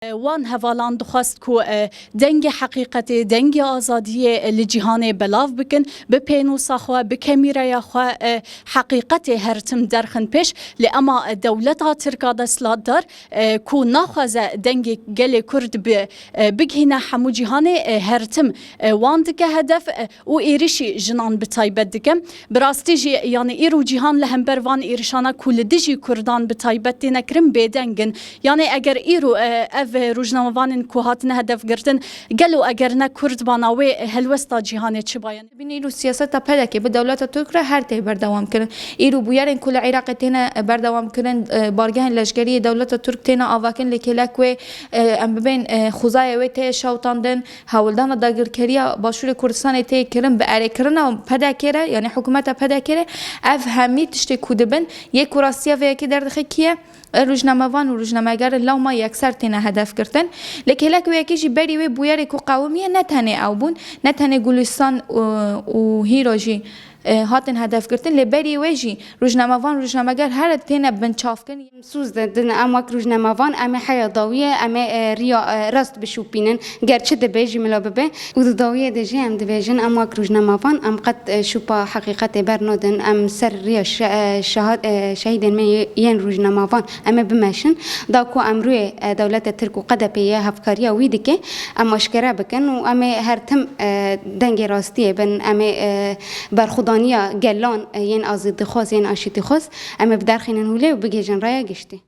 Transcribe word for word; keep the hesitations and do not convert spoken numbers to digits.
Wan hevalan dixwest ku, e, dengê heqîqetê, dengê azadiyê, e, li cîhanê belav bikin, bi pênûsa xwe, bi kemîreya xwe, e, heqîqetê her tim derxin pêş. Lê ema, e, dewleta Tirk a desthilatdar, e, ku naxwaze dengê gelê Kurd bi, e, bigihîne hemû cîhanê, e, her tim, e, wan dike hedef, e, û êrişî jinan bi taybet dike. Bi rastî jî, yanî îro cîhan li hember van êrişana ku li dijî Kurdan bi taybet têne kirin bêdeng in. Yanî eger îro, e, ev, e, rojnamevanên ku hatine hedef girtin, gelo eger ne Kurd bana wê, e, helwesta cîhanê çi baye? Bîn îro siyaseta P D K bi dewleta Tirk re her tê berdewam kirin. Îro bûyerên ku li Iraqê têne, e, berdewam kirin, e, bargehên leşkerî yê dewleta Tirk têne avakirin, lê kêlek wê, e, em bibên, e, xwezayê wê tê şewitandin. Hewldana dagirkeriya Başûrê Kurdistanê tê kirin bi erêkirina P D K re, yanî hikûmeta P D K re, ev hemî tiştê ku dibin, yê ku rastiya vê yekê derdixe kî ye? E, rojnamevan û rojnameger lewma yekser têne hedef girtin. Lê kêlek wê yekê jî berî wê bûyerê ku qewimiye ne tenê ew bûn, ne tenê Gulistan û, û Hîro jî, e, hatin hedef girtin, lê berî wê jî rojnamevan, rojnameger here têne binçavkirin. Em soz didin, em wek rojnamevan, em ê heya dawiyê, em ê, e, riya, e, rast bişopînin. Ger çi dibe jî mila bibe. Û di dawiyê de jî em dibêjin, em wek rojnamevan, em qet, e, şopa heqîqetê bernadin, em ser riya şe-, e, şeha-, e, şehîdên me yê-, yên rojnamevan, em ê bimeşin. Da ku em rûyê, e, dewleta Tirk û Q D P'yê hevkariya wî dike, em aşkere bikin û em ê her tim, e, dengê rastiyê bin, em ê, e, berxwedaniya gelan, e, yên azadîxwaz, yên aşîtîxwaz, em ê biderxînin hûlê û bigihîjin raya giştî.